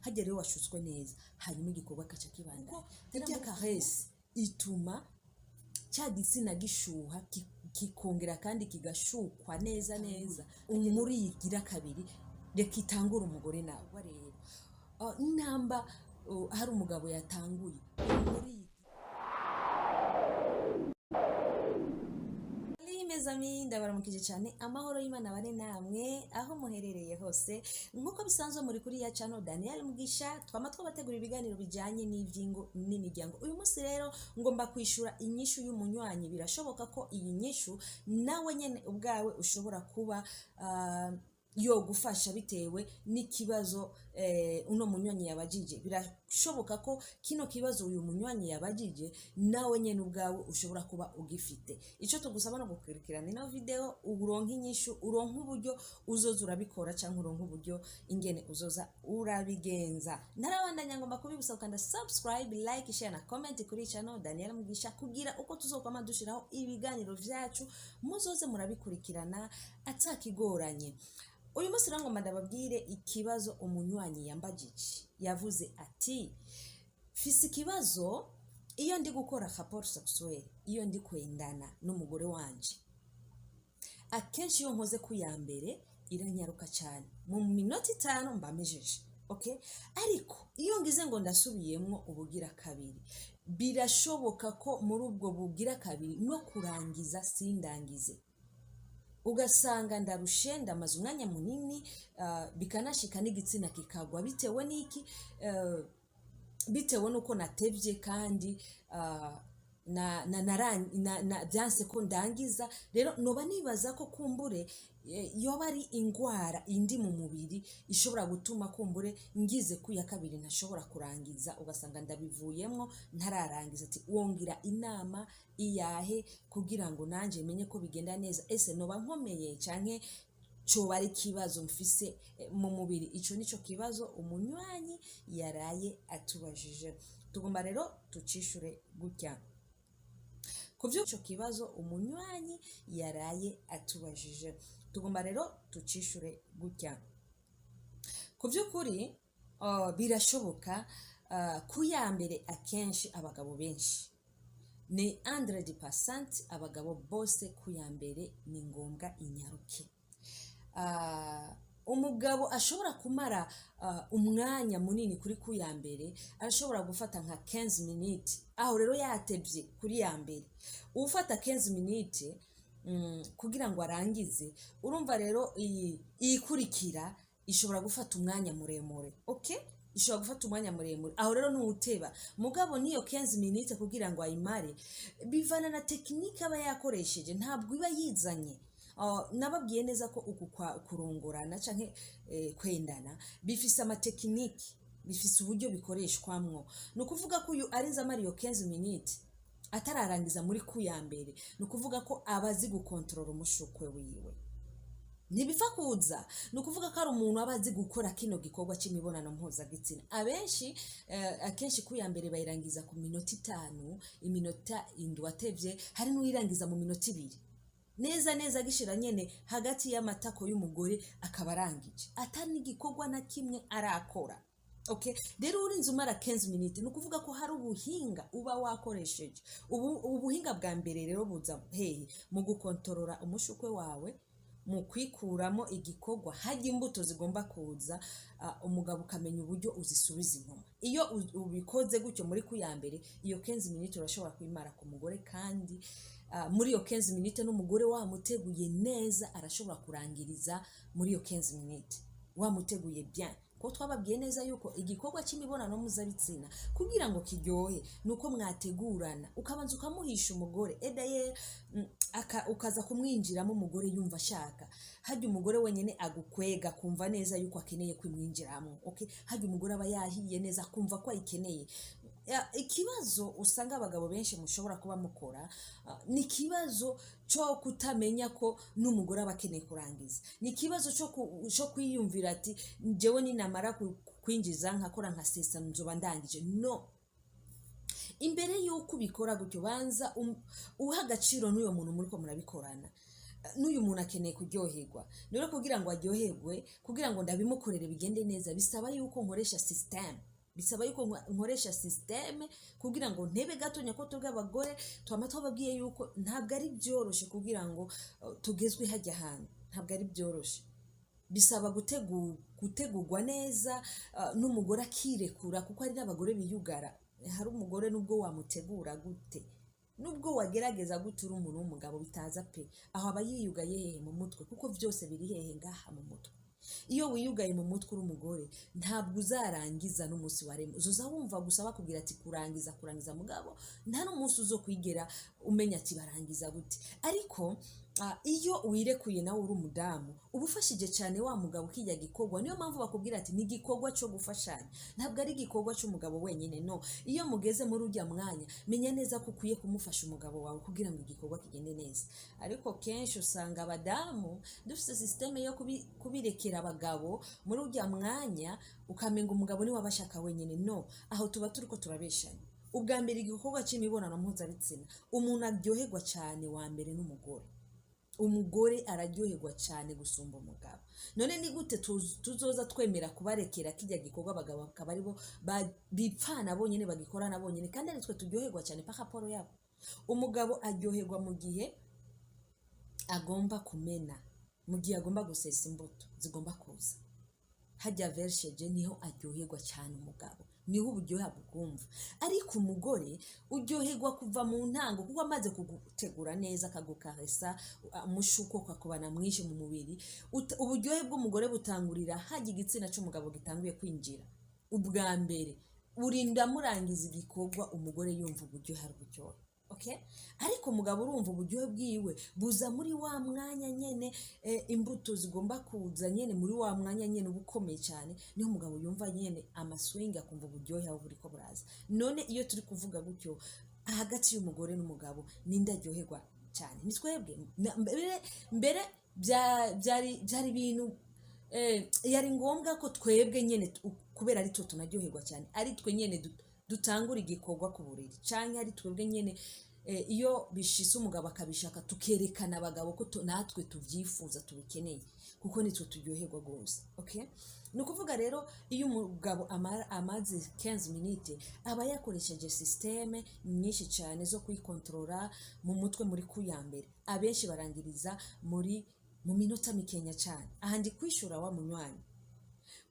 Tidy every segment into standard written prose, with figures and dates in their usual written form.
Hajya rero washutswe neza, hanyuma igikorwa kaca kibandanya. Irya caresse ituma cya gitsina gishuha, kikongera kandi kigashukwa neza neza. Muri yigira kabiri, reka itangure umugore nawe rero. Namba hari umugabo yatanguye muri. Mes amis, ndabaramukije cyane. Amahoro y'Imana bane namwe aho muherereye hose. Nk'uko bisanzwe, muri kuri ya channel Daniel Mugisha, twama twabategura ibiganiro bijyanye n'ibyingo n'imiryango. Uyu munsi rero ngomba kwishura inyishu y'umunywanyi. Birashoboka ko iyi nyishu nawe nyene ubwawe ushobora kuba yogufasha bitewe n'ikibazo uno munywanyi yabajije. Birashoboka ko kino kibazo uyu munywanyi yabajije nawe nyene ubwawe ushobora kuba ugifite. Icyo tugusaba no gukurikirana ino video, uronke inyishu, uronke uburyo uzoza urabikora cyangwa uronke uburyo ingene uzoza urabigenza. Ntarabandanya, ngomba kubibutsa gukanda subscribe, like, share na comment kuri channel Daniel Mugisha, kugira uko tuzokwama dushiraho ibiganiro vyacu muzoze murabikurikirana atakigoranye. Uyu munsi rero ngomba ndababwire ikibazo umunywanyi yambajije. Yavuze ati: "Fise ikibazo, iyo ndi gukora rapport sexuel, iyo ndi kwendana n'umugore wanje, akenshi iyo nkoze ku ya mbere iranyaruka cyane, mu minota 5 mba mejeje, okay? Ariko iyo ngize ngo ndasubiyemwo ubugira kabiri, birashoboka ko muri ubwo bugira kabiri no kurangiza sindangize, ugasanga ndarushe, ndamaze umwanya munini, bikanashika n'igitsina kikagwa. Bitewe n'iki? Bitewe n'uko natevye kandi na byanse ko ndangiza. Rero noba nibaza ko kumbure yoba ari ingwara indi mu mubiri ishobora gutuma kumbure ngize ku ya kabiri ntashobora kurangiza, ugasanga ndabivuyemwo ntararangiza." Ati: "Wongira inama iyahe kugira ngo nanje menye ko bigenda neza? Ese noba nkomeye canke coba ari ikibazo mfise mu mubiri?" Ico nico kibazo umunywanyi yaraye atubajije. Tugomba rero tucishure gutya ku vy'ico kibazo umunywanyi yaraye atubajije. Tugomba rero tucishure gutya: ku vy'ukuri, birashoboka, ku ya mbere akenshi abagabo benshi ni 100%, abagabo bose ku ya mbere ni ngombwa inyaruke. Umugabo ashobora kumara umwanya munini kuri ku ya mbere, arashobora gufata nka 15 minutes. Aho rero yatevye kuri ya mbere, ufata 15 minutes kugira ngo arangize. Urumva rero iyi iyikurikira ishobora gufata umwanya muremure, okay? Ishobora gufata umwanya muremure. Aho rero ntuwuteba, mugabo niyo 15 minutes kugira ngo ayimare bivana na technique aba yakoresheje, ntabwo iba yizanye. Nababwiye neza ko uku kurongorana canke kwendana bifise ama techniques, bifise uburyo bikoreshwamwo. Ni ukuvuga ko uyu arinze amara iyo 15 minutes atararangiza muri ku ya mbere, ni ukuvuga ko aba azi gukontorora umushukwe wiwe, ntibipfa kuza. Ni ukuvuga ko ari umuntu aba azi gukora kino gikorwa cy'imibonano mpuzabitsina. Abenshi akenshi ku ya mbere bayirangiza ku minota 5, iminota 7 atevye. Hari n'uyirangiza mu minota 2 neza neza, agishira nyene hagati y'amatako y'umugore akaba arangije, atari n'igikorwa na kimwe arakora, okay? Rero urinze umara 15 minutes, ni ukuvuga ko hari ubuhinga uba wakoresheje. Ubu ubuhinga bwa mbere rero buza hehe? Mu gukontorora umushukwe wawe, mu kwikuramo igikorwa. Hajya imbuto zigomba kuza, umugabo ukamenya uburyo uzisubiza inyuma. Iyo ubikoze gutyo muri ku ya mbere, iyo 15 minutes urashobora kuyimara ku mugore, kandi muri iyo 15 minutes n'umugore wamuteguye neza arashobora kurangiriza muri iyo 15 minutes, wamuteguye bien. Ko twababwiye neza yuko igikorwa cy'imibonano mpuzabitsina kugira ngo kiryohe nuko mwategurana, ukabanza ukamuhisha umugore edaye, ukaza kumwinjiramo umugore yumva ashaka. Hajya umugore wenyine agukwega, kumva neza yuko akeneye kwimwinjiramo, okay? Hajya umugore aba yahiye neza, akumva ko ayikeneye. Ikibazo usanga abagabo benshi mushobora kuba mukora, ni ikibazo cyo kutamenya ko n'umugore aba akeneye kurangiza. Ni ikibazo cyo kwiyumvira ati: "Njyewe ninamara kwinjiza nkakora nka sesa nzoba ndangije." No imbere y'uko ubikora gutyo, banza uha agaciro n'uyo muntu muriko murabikorana. N'uyu muntu akeneye kuryoherwa. Rero kugira ngo aryoherwe, kugira ngo ndabimukorere bigende neza, bisaba yuko nkoresha système, bisaba yuko nkoresha système kugira ngo ntebe gatonya, ko twebwe abagore twama twababwiye yuko ntabwo ari byoroshe kugira ngo tugezwe hajya hantu. Ntabwo ari byoroshe, bisaba gutegurwa neza, n'umugore akirekura, kuko hari n'abagore biyugara. Hari umugore nubwo wamutegura gute, nubwo wagerageza gute, uri umuntu w'umugabo, bitaza pe. Aho aba yiyugaye hehe? Mu mutwe, kuko byose biri hehe? Ngaha mu mutwe. Iyo wiyugaye mu mutwe uri umugore, ntabwo uzarangiza n'umunsi waremwe. Uzoza wumva gusa bakubwira ati kurangiza, kurangiza, mugabo nta n'umunsi uzo kwigera umenya ati barangiza gute. Ariko iyo wirekuye nawe uri umudamu, uba ufashije cyane wa mugabo ukijya gikorwa. Niyo mpamvu bakubwira ati ni igikorwa cyo gufashanya, ntabwo ari igikorwa cy'umugabo wenyine. No iyo mugeze muri ujya mwanya, menya neza ko ukwiye kumufasha umugabo wawe kugira ngo igikorwa kigende neza. Ariko kenshi usanga abadamu dufite système yo kubirekera abagabo muri ujya mwanya, ukamenga umugabo niwe aba ashaka wenyine. No aho tuba turi ko turabeshanya. Ubwa mbere, igikorwa cy'imibonano mpuzabitsina, umuntu aryoherwa cyane wa mbere n'umugore. Umugore araryoherwa cyane gusumba umugabo. None ni gute tuzoza twemera kubarekera kijya gikorwa, abagabo bakaba aribo bipfana bonyine, bagikorana bonyine, kandi ari twe turyoherwa cyane par rapport yabo? Umugabo aryoherwa mu gihe agomba kumena, mu gihe agomba gusesa imbuto zigomba kuza hajya versheje, niho aryoherwa cyane. Umugabo niho uburyohe abwumva. Ariko umugore uryoherwa kuva mu ntango, kuko amaze kugutegura neza, akagukaresa, umushuko ukakubana mwinshi mu mubiri. Uburyohe bw'umugore butangurira hajya igitsina cy'umugabo gitanguye kwinjira ubwa mbere. Urinda murangiza igikorwa, umugore yumva uburyohe ari uburyohe, okay? Ariko umugabo, urumva uburyohe bwiwe buza muri wa mwanya nyene, imbuto zigomba kuza nyene, muri wa mwanya nyene uba ukomeye cyane, niho umugabo yumva nyene amaswingi, akumva uburyohe aho buriko buraza. None iyo turi kuvuga gutyo, hagati y'umugore n'umugabo ninde aryoherwa cyane? Ni twebwe. Mbere byari ibintu yari ngombwa ko twebwe nyene kubera ari twe tunaryoherwa cyane, ari twe nyene dutangura igikorwa ku buriri, canke ari twebwe nyene, iyo bishitse umugabo akabishaka, tukerekana abagabo ko natwe tuvyifuza, tubikeneye, kuko nitwe turyoherwa rwose, okay? Ni ukuvuga rero, iyo umugabo amaze 15 minutes, aba yakoresheje système nyinshi cyane zo kwikontorora mu mutwe muri kuya mbere. Abenshi barangiriza muri mu minota mikenya cyane. Aha ndi kwishura wa munywanyi.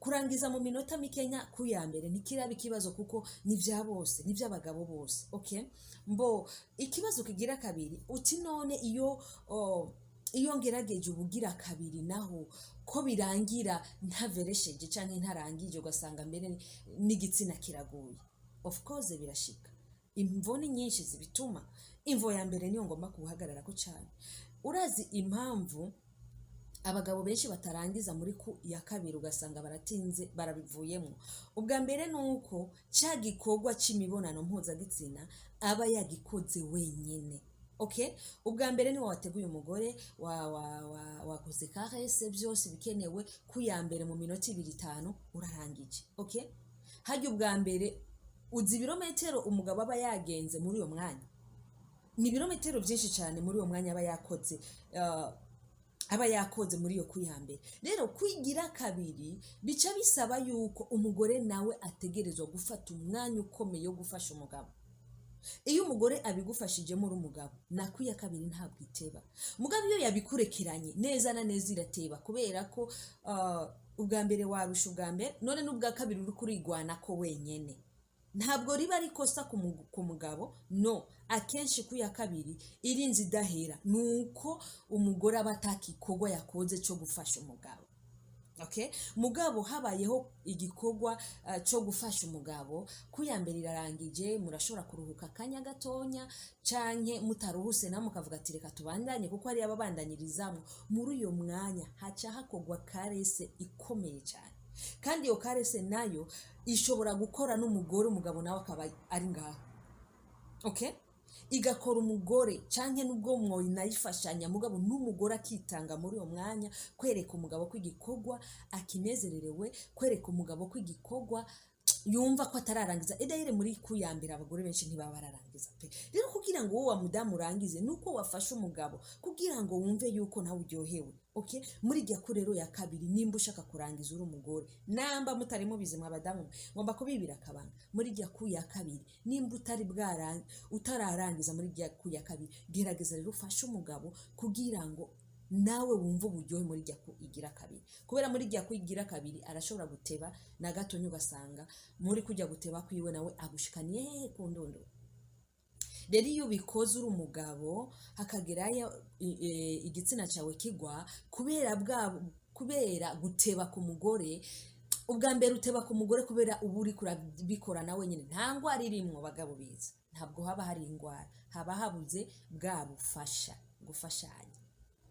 Kurangiza mu minota mikenya ku ya mbere ntikiraba ikibazo, kuko ni bya bose, ni by'abagabo bose, okay? Mbo ikibazo kigira kabiri uti: none iyo ngerageje ubugira kabiri naho, ko birangira ntaveresheje canke ntarangije, ugasanga mbere n'igitsina kiraguye? Of course birashika. Imvo ni nyinshi zibituma. Imvo ya mbere niyo ngomba kuhagararako cyane. Urazi impamvu abagabo benshi batarangiza muri ku ya kabiri, ugasanga baratinze barabivuyemo? Ubwa mbere ni uko cya gikorwa cy'imibonano mpuzabitsina aba yagikoze wenyine, okay? Ubwa mbere niwe wateguye umugore, wakoze caresse, byose bikenewe ku ya mbere, mu minota ibiri, itanu urarangije, okay? Hajya ubwa mbere, uzi ibirometero umugabo aba yagenze muri uyo mwanya? Ni ibirometero byinshi cyane muri uwo mwanya aba yakoze, aba yakoze muri iyo kuyambere. Rero kwigira kabiri bica bisaba yuko umugore nawe ategerezwa gufata umwanya ukomeye wo gufasha umugabo. Iyo umugore abigufashijemo uri umugabo, nakwiya kabiri ntabwo iteba. Mugabo iyo yabikurekeranye neza na neza, irateba, kubera ko ubwa mbere warusha ubwa mbere, none n'ubwa kabiri uri kurigwana ko wenyene. Ntabwo riba ari ikosa ku mugabo, no akenshi ku ya kabiri irinze idahera ni uko umugore aba atakikorwa yakoze cyo gufasha umugabo, okay? Mugabo habayeho igikorwa cyo gufasha umugabo, ku ya mbere irarangije, murashobora kuruhuka akanya gatonya, canke mutaruhuse namwe mukavuga ati reka tubandanye, kuko hari ababandanyirizamwo. Muri uyo mwanya haca hakorwa caresse ikomeye cyane, kandi iyo caresse nayo ishobora gukora n'umugore, umugabo nawe akaba ari ngaho, okay? Igakora umugore canke nubwo mwonayifashanya, mugabo n'umugore akitanga muri uwo mwanya, kwereka umugabo ko igikorwa akinezererewe, kwereka umugabo ko igikorwa Yumva ko atararangiza. Edayire muri ku ya mbere abagore benshi ntibaba bararangiza pe. Rero kugira ngo wowe wa mudamu urangize, nuko wafashe umugabo kugira ngo wumve yuko nawe uryohewe, okay? Muri irya ku rero ya kabiri, nimba ushaka kurangiza uri umugore, namba mutari mubizi mwa badamu, ngomba kubibira akabanga. Muri irya ku ya kabiri, nimba utari bwara utararangiza muri irya ku ya kabiri, gerageza rero ufashe umugabo kugira ngo nawe wumve uburyohe muri irya ku igira kabiri, kubera muri irya ku igira kabiri arashobora guteba na gatonya, ugasanga muri kujya guteba kwiwe nawe agushikaniye hehe? Ku ndunduro. Rero iyo ubikoze uri umugabo, hakagerayo igitsina cyawe kigwa kubera guteba ku mugore. Ubwa mbere uteba ku mugore kubera uba uri kurabikora nawe nyine. Nta ndwara irimwo, bagabo biza, ntabwo haba hari indwara, haba habuze bwa bufasha, gufashanya.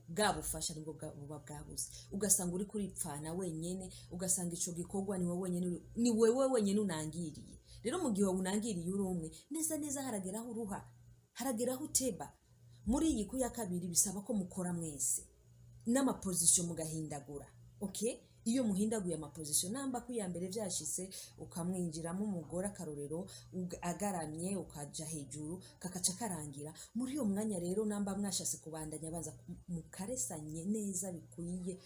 Bwa bufasha nibwo buba bwabuze, ugasanga uri kuripfana wenyene, ugasanga ico gikorwa ni wowe wenyene ni wewe wenyene unangiriye. Rero mu gihe unangiriye uri umwe, neza neza harageraho uruha, harageraho uteba. Muri iyi ku ya kabiri bisaba ko mukora mwese n'ama position mugahindagura, okay? Iyo muhindaguye ama position, namba ku ya mbere vyashitse ukamwinjiramo umugore, akarorero, agaramye ukaja hejuru, kakaca karangira muri uyo mwanya. Rero namba mwashase kubandanya, banza mukaresanye neza bikwiye,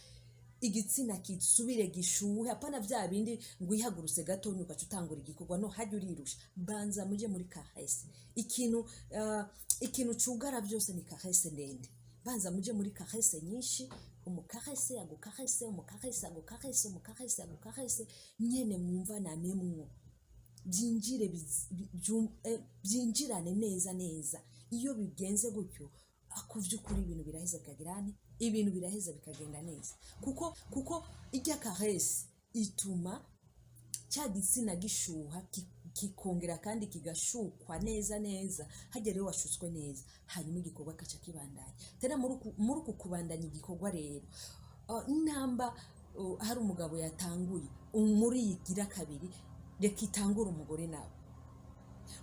igitsina kisubire gishuhe. Apana vya bindi ngo ihagurutse gatonya ugaca utangura igikorwa. No hajya urirusha, banza muje muri caresse. Ikintu cugara byose ni caresse ndende. Banza muje muri caresse nyinshi, umukarese agukarese, umukarese agukarese, umukarese agukarese nyene, mwumvananemwo, byinjire, byinjirane neza neza. Iyo bigenze gutyo, ku by'ukuri ibintu biraheza bikagira nte? Ibintu biraheza bikagenda neza, kuko irya caresse ituma cya gitsina gishuha, kikongera kandi kigashukwa neza neza. Hajya rero washutswe neza, hanyuma igikorwa kaca kibandanya. Tena muri uku kubandanya igikorwa rero, namba hari umugabo yatanguye muri iyi gira kabiri, reka itangure umugore nawe.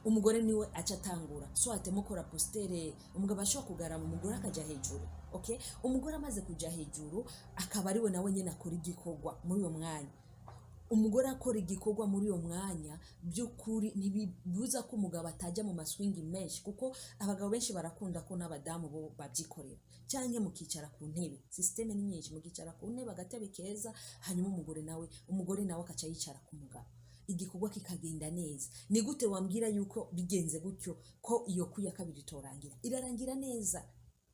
Umugore niwe aca atangura, so atemukora posture. Umugabo ashobora kugarama, umugore akaja hejuru, okay? Umugore amaze kuja hejuru, akaba ariwe nawe nyene akora igikorwa muri uyo mwanya. Umugore akora igikorwa muri uyo mwanya, by'ukuri ntibibuza ko umugabo atajya mu ma swing menshi, kuko abagabo benshi barakunda ko n'abadamu bo babyikorera, cyangwa mukicara ku ntebe. Système ni nyinshi. Mukicara ku ntebe, agatebe keza, hanyuma umugore nawe akaca yicara ku mugabo, igikorwa kikagenda neza. Ni gute wambwira yuko bigenze gutyo ko iyo ku ya kabiri itorangira? Irarangira neza.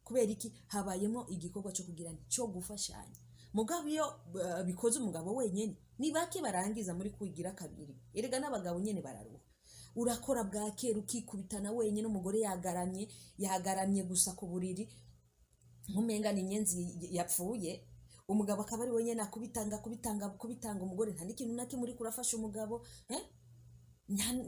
Kubera iki? Habayemo igikorwa cyo kugira cyo gufashanya. Mugabo iyo bikoze umugabo wenyine, ni bake barangiza muri kwigira kabiri. Erega n'abagabo nyene bararuha. Urakora bwa kera ukikubitana wenyine, umugore yagaramye, yagaramye gusa ku buriri nkumenga ni inyenzi yapfuye, umugabo akaba ari wenyine akubitanga, akubitanga, akubitanga. Umugore nta n'ikintu na kimwe uriko urafasha umugabo, eh?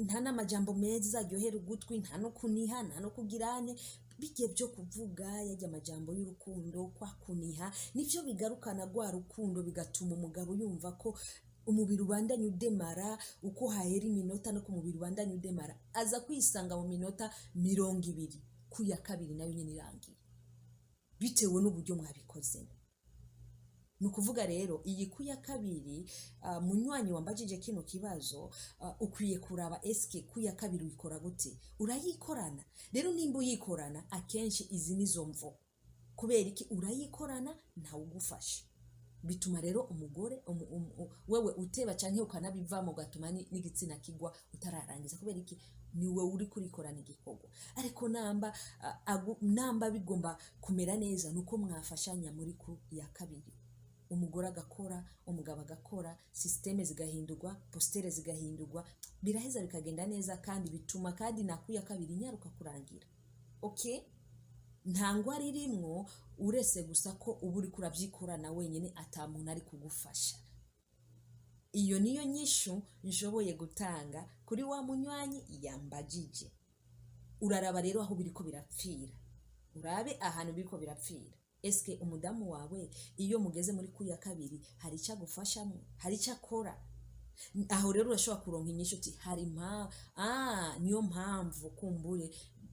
Nta n'amajambo meza aryohera ugutwi, nta no kuniha, nta no kugirane bijye byo kuvuga yajya amajambo y'urukundo. Kwa kuniha nivyo bigarukana rwa rukundo, bigatuma umugabo yumva ko umubiri ubandanya udemara. Uko hahera iminota no ku mubiri ubandanya udemara, aza kwisanga mu minota 20 ku ya kabiri nayo nyine irangiye, bitewe n'uburyo mwabikozemo. Ni ukuvuga rero iyi ku ya kabiri, munywanyi wambajije kino kibazo, ukwiye kuraba: eske ku ya kabiri uyikora gute? Urayikorana? Rero nimba uyikorana, akenshi izi nizo mvo. Kubera iki urayikorana ntawugufasha? Bituma rero umugore wewe uteba canke ukanabivamo, ugatuma n'igitsina kigwa utararangiza. Kubera iki? Ni wewe uri kurikorana igikorwa. Ariko namba bigomba kumera neza, nuko mwafashanya muri ku ya kabiri, umugore agakora, umugabo agakora, système zigahindurwa, posture zigahindurwa, biraheza bikagenda neza, kandi bituma kandi nakuya kabiri inyaruka kurangira, okay? Nta ngwara irimwo, uretse gusa ko uba uriko urabyikorana wenyine, ata muntu ari kugufasha. Iyo niyo nyishu nshoboye gutanga kuri wa munywanyi yambajije. Uraraba rero aho biriko birapfira, urabe ahantu biriko birapfira. Eske umudamu wawe iyo mugeze muri kuya kabiri hari icyo agufashamo? Hari icyo akora? Aho rero urashobora kuronka inyishu uti hari niyo mpamvu kumbure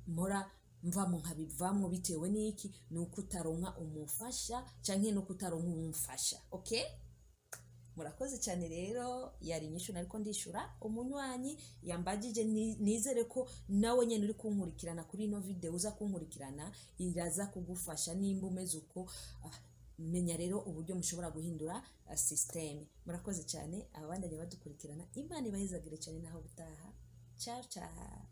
mpora mvamo nkabivamwo. Bitewe n'iki? Ni uko utaronka umufasha canke nuko utaronka uwumfasha, okay? Murakoze cyane. Rero yari inyishu nariko ndishura umunywanyi yambagije. Nizere ko nawe nyene uri kunkurikirana kuri ino video, uza kunkurikirana, iraza kugufasha nimba umeze uko. Menya rero uburyo mushobora guhindura système. Murakoze cyane ababandanye badukurikirana. Imana ibahezagire cyane. Naho gutaha. Ciao ciao.